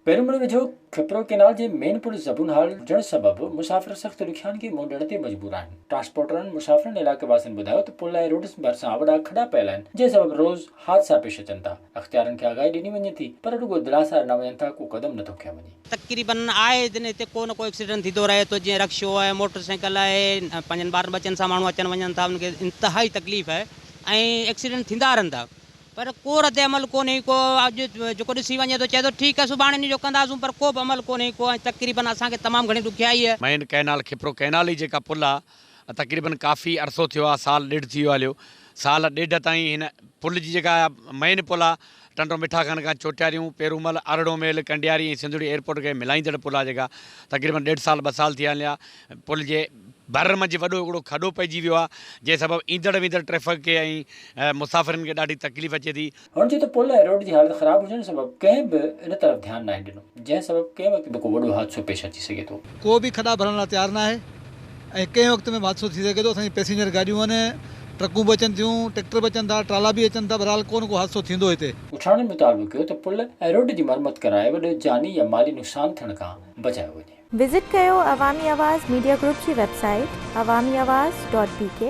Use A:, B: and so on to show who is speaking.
A: پيرمڙ ويجهو کپرو ڪينال جي مين پل زبون حال هجڻ سبب مسافر سخت ڏکيائن کي منهن ڏيڻ تي مجبور آهن. ٽرانسپورٽرن مسافرن علائقي واسين ٻڌايو ته پل ۽ روڊ ڀرسان وڏا کڏا پيل آهن جنهن سبب روز حادثا پيش اچن ٿا. اختيارين کي آگاهي ڏني وڃي ٿي پر رڳو دلاسا ڏنا وڃن ٿا ڪو قدم نٿو کنيو وڃي.
B: تقريبن آئي دن هتي ڪو نه ڪو ايڪسيڊنٽ ٿيندو رهي ٿو جيئن رڪشو آهي موٽر سائيڪل آهي پنهنجن ٻارن ٻچن سان ماڻهو اچن وڃن ٿا انهن کي انتهائي تڪليف آهي ۽ ايڪسيڊنٽ ٿيندا رهن ٿا. پر ڪو رد عمل ڪونهي ڪو اڄ جيڪو ڏسي وڃي ٿو چئي ٿو ٺيڪ آهي سڀاڻي ان جو ڪنداسون پر ڪو به عمل ڪونهي ڪو ۽ تقريبن اسان کي تمام گهڻي ڏکيائي آهي.
C: مين ڪئنال کپرو ڪئنال جي جيڪا پل آ تقريبن ڪافي عرصو ٿيو آ سال ڏيڍ ٿي ويو آ هليو سال ڏيڍ تائين هن پل جي جيڪا مين پل آ ٽنڊو مٺا خان کان چوٽياريون پيرومل ارڙو ميل ڪنڊياري ۽ سنڌڙي ايئرپورٽ کي ملائيندڙ پل آ جيڪا تقريبن ڏيڍ سال ٻه سال ٿي ويا هليا پل جي ڀر منجهه وڏو هڪڙو کڏو پئجي ويو آهي، جنهن سبب ايندڙ ويندڙ ٽريفڪ کي ۽ مسافرن کي ڏاڍي تڪليف اچي ٿي.
A: هن چيو ته پل ۽ روڊ جي حالت خراب هجڻ سبب ڪنهن به ان طرف ڌيان ناهي ڏنو، جنهن سبب ڪنهن وقت به ڪو وڏو حادثو پيش اچي سگهي ٿو.
D: ڪو به کڏا ڀرڻ لاء تيار ناهي ۽ ڪنهن وقت ۾ به حادثو ٿي سگهي ٿو، اسان جي پئسينجر گاڏيون آهن، ٽرڪون به اچن ٿيون، ٽريڪٽر به اچن ٿا، ٽرالا به اچن ٿا، بهرحال ڪو نه ڪو حادثو ٿيندو هتي.
A: ڳوٺاڻن مطالبو ڪيو ته پل ۽ روڊ جي مرمت ڪرائي وڏو جاني يا مالي نقصان ٿيڻ کان بچايو وڃي.
E: وزٽ ڪيو عوامي آواز ميڊيا گروپ جي website Awami Awaz dot B K.